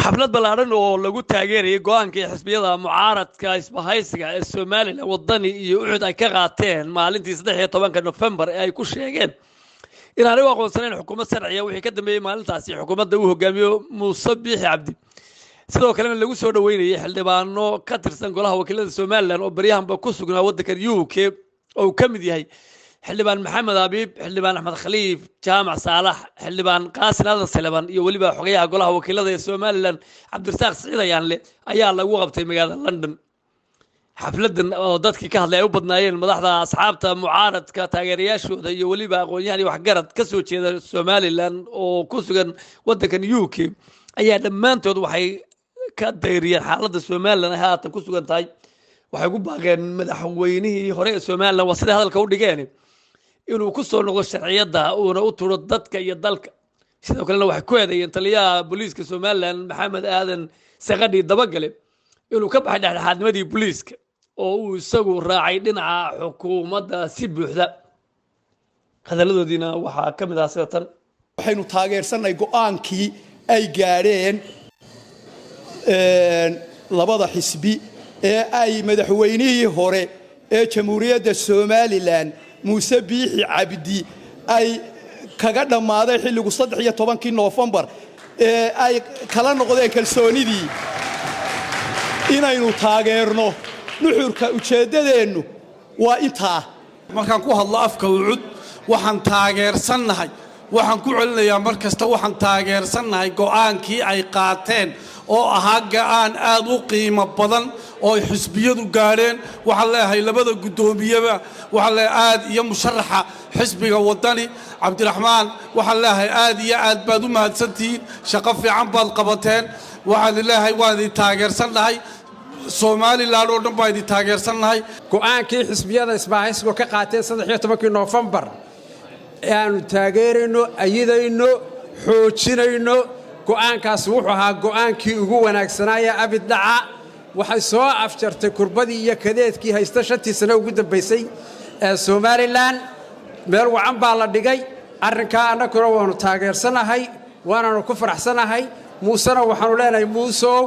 Xaflad ballaadhan oo lagu taageerayay go'aankii xisbiyada mucaaradka isbahaysiga ee Somaliland, Wadani iyo UCID, ay ka qaateen maalintii 13-ka Nofembar ee ay ku sheegeen inaanay u aqoonsanayn xukuumad sharciya wixii ka dambeeyey maalintaasi xukuumadda uu hogaamiyo Muuse Biixi Cabdi, sidoo kalena lagu soo dhoweynayay xildhibaano ka tirsan golaha wakiilada Somaliland oo baryahanba ku sugnaa waddankan UK, oo uu ka mid yahay Xildhibaan Maxamed Abiib, Xildhibaan Axmed Khaliif Jaamac Saalax, Xildhibaan Qaasin Aadan Saleban iyo weliba xogayaha golaha wakiilada ee Somaliland Cabdirasaaq Siciid Ayaanle, ayaa lagu qabtay magaalada London. Xafladan oo dadkii ka hadlay ay u badnaayeen madaxda asxaabta mucaaradka, taageerayaashooda iyo weliba aqoon-yahan iyo waxgarad ka soo jeeda Somaliland oo ku sugan waddankan UK, ayaa dhammaantood waxay ka dayriyeen xaaladda Somaliland ay haatan ku sugan tahay. Waxay ku baaqeen madaxweynihii hore ee Somaliland, waa siday hadalka u dhigeen, inuu ku soo noqdo sharciyadda uuna u turo dadka iyo dalka. Sidoo kalena waxay ku eedeeyeen taliyaha booliiska Somaliland Maxamed Aadan Sakadhi Dabagale inuu ka baxay dhexdhexaadnimadii booliiska oo uu isagu raacay dhinaca xukuumadda si buuxda. Hadalladoodiina waxaa ka mid ah sida tan. Waxaynu taageersanay go'aankii ay gaadheen labada xisbi ee ay madaxweynihii hore ee Jamhuuriyadda Somaliland Muuse Biixi Cabdi ay kaga dhammaaday xilligu 13-kii Noofembar ee ay kala noqdeen kalsoonidii, inaynu taageerno. Nuxurka ujeeddadeennu waa intaa. Markaan ku hadlo afka UCID, waxaan taageersannahay, waxaan ku celinayaa mar kasta, waxaan taageersannahay go'aankii ay qaateen oo ahaa go'aan aad u qiimo badan oo ay xisbiyadu gaadheen. Waxaan leeyahay labada guddoomiyeba, waxaan leeyahay aad iyo musharaxa xisbiga Wadani Cabdiraxmaan, waxaan leeyahay aad iyo aad baad u mahadsantihiin, shaqo fiican baad qabateen. Waxaan leeyahay waan idin taageersannahay, Somaliland oo dhan baa idin taageersannahay. Go'aankii xisbiyada isbaahaysigu ka qaateen 13-kii Noofembar ee aanu taageerayno, ayidayno, xoojinayno, go'aankaasi wuxuu ahaa go'aankii ugu wanaagsanaaya abid dhaca. Waxay soo afjartay kurbadii iyo kadeedkii haysta 5-tii sano ugu dambaysay ee Somaliland. Meel wacan baa la dhigay arrinkaa. Annaguna waannu taageersanahay, waananu ku faraxsanahay. Muusena waxaanu leenahay: Muusow,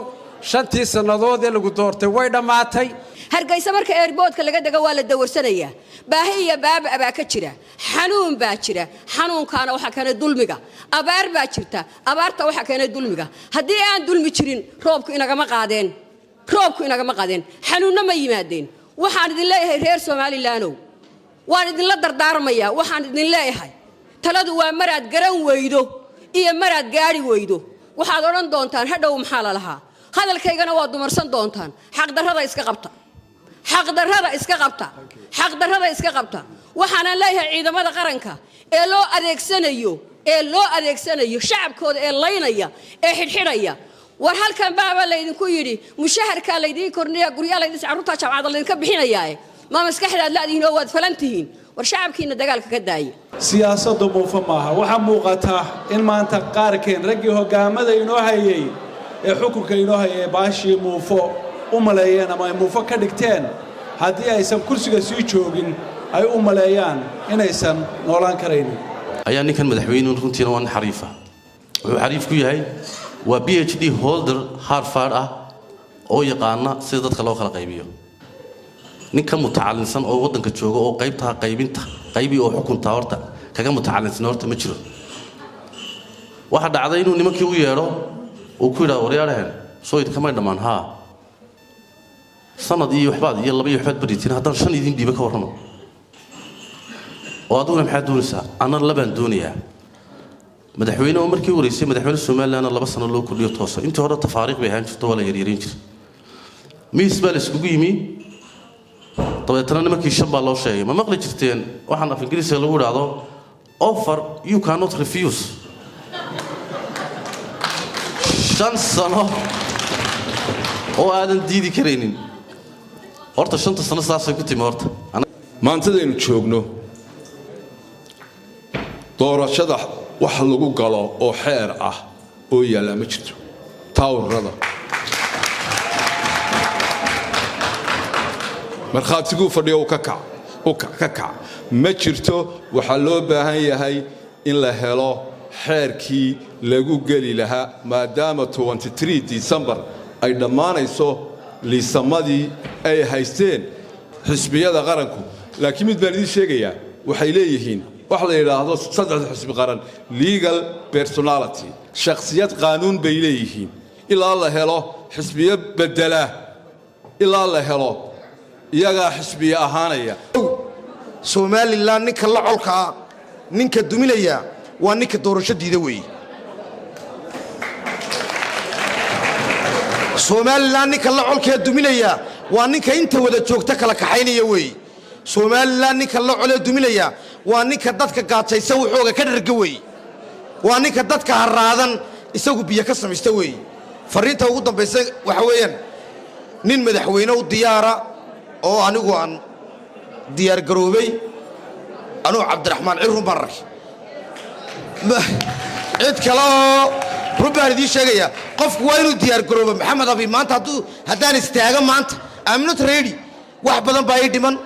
5-tii sannadood ee lagu doortay way dhammaatay. Hargeysa marka airportka laga dego waa la dawarsanayaa. Baahi iyo baaba baa ka jira, xanuun baa jira. Xanuunkaana waxaa keenay dulmiga. Abaar baa jirta, abaarta waxaa keenay dulmiga. Haddii aan dulmi jirin, roobku inagama qaadeen, roobku inagama qaadeen, xanuunna ma yimaadeen. Waxaan idin leeyahay, reer Somalilandow, waan idinla dardaarmayaa. Waxaan idin leeyahay, taladu waa maraad garan weydo iyo maraad gaadhi weydo. Waxaad odhan doontaan hadhow maxaa la lahaa. Hadalkaygana waa dumarsan doontaan. Xaqdarrada iska qabta, xaqdarrada iska qabta, xaqdarrada iska qabta. Waxaanan leeyahay ciidamada qaranka ee loo adeegsanayo, ee loo adeegsanayo shacabkooda, ee laynaya, ee xidhxidhaya, war halkan baaba laydinku yidhi mushaharkaa laydiin kordhinaya, guryaa laydin, carruurtaa jaamacada laydinka bixinayaae, ma maskaxdaad la'dihiin oo waad falan tihiin? War shacabkiina dagaalka ka daaya. Siyaasaddu muufo maaha. Waxaa muuqata in maanta qaarkeen raggii hoggaamada inoo hayay ee xukunka inoo hayay baashii muufo u maleeyeen ama ay muufo ka dhigteen. Haddii aysan kursiga sii joogin, ay u maleeyaan inaysan noolaan karaynin. Ayaa ninkan madaxweynuhu runtiina waa nin xariifa. Wuxuu xariif ku yahay waa PhD holder Harvard ah oo yaqaana sida dadka loo kala qaybiyo. Nin ka mutacalinsan oo waddanka jooga oo qaybtaa qaybinta qaybii oo xukuntaa horta kaga mutacalinsan horta ma jiro. Waxaa dhacday inuu nimankii u yeedho, uu ku yidhahdo: "Waryaadhahen, soo idinkamay dhammaan haa sanad iyo waxbaad iyo laba iyo waxbaad baritiin, haddaan shan idin dhiiba ka warramo? Oo adiguna maxaad doonaysaa? Anna labaan doonayaa." Madaxweyne oo markii wareysay madaxweyne Somalilandna 2 sano loo kordhiyo toosa. Intii hore tafaariiq bay ahaan jirto, waa la yaryarayn jiray. Miis baa la iskugu yimi, dabeetana nimankii shan baa loo sheegay. Ma maqli jirteen waxaan af Ingiriisiga lagu idhaahdo "offer you cannot refuse"? 5 sano oo aadan diidi karaynin. Horta 5-ta sano saasay ku timi horta. Maantadaynu joogno, doorashada wax lagu galo oo xeer ah oo yaallaa ma jirto. Taawrada markhaatiguu fadhiyo ka kac ka kac ma jirto. Waxaa loo baahan yahay in la helo Xeerkii lagu geli lahaa, maadaama December ay dhammaanayso liisamadii ay haysteen xisbiyada qaranku. Laakiin mid baan idiin sheegayaa: waxay leeyihiin wax la yidhaahdo saddexda xisbi qaran legal personality, shakhsiyad qaanuun bay leeyihiin. Ilaa la helo xisbiyo bedela, ilaa la helo, iyagaa xisbiye ahaanaya. Somaliland ninka la colkaa, ninka duminaya, waa ninka doorasho diida weeye. Somaliland ninka la colkee duminaya waa ninka inta wada joogta kala kaxaynaya weeye. Somaliland ninka la colee duminaya waa ninka dadka gaajaysan waxooga ka dharga weeye, waa ninka dadka harraadan isagu biyo ka samaysta weeye. Farriinta ugu dambaysa waxa weeyaan, nin madaxweyne u diyaara oo anigu aan diyaargaroobay, anugu Cabdiraxmaan Cirrun baan arkay. Cid kale oo, run baan idiin sheegayaa, qofku waa inuu diyaargaroobo. Maxamed Abi maanta haddaan istaago maanta, I'm not ready. Wax badan baa ii dhiman.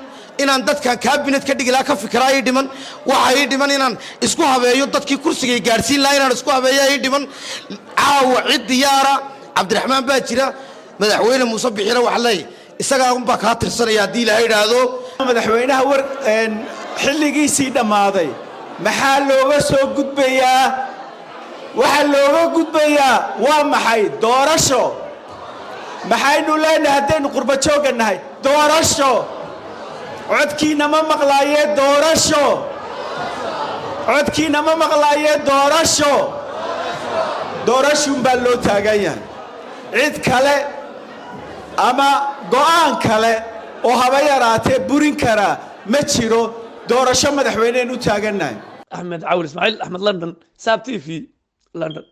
Inaan dadkan cabinet ka dhigi lahaa ka fikiraa ii dhiman. Waxa ii dhiman inaan isku habeeyo dadkii kursigay gaadhsiin lahaa, inaan isku habeeya ii dhiman. Caawa cid diyaara Cabdiraxmaan baa jira. Madaxweyne Muuse Bixina waxa leeyahy, isagaa unbaa kaa tirsanaya haddii Ilaahay idhaahdo. Madaxweynaha war xilligiisii dhammaaday maxaa looga soo gudbayaa? Waxaa looga gudbayaa waa maxay? Doorasho. Maxaynu leenahay haddaynu qurba joogga nahay? Doorasho. Codkiina ma maqlaayee doorasho. Codkiina ma maqlaayee doorasho. Doorashuun baa loo taagan yahay. Cid kale ama go'aan kale oo haba yaraatee burin karaa ma jiro. Doorasho madaxweyneen u taagannahay. Axmed Cawil Ismaaciil, Axmed London, Saab TV, London.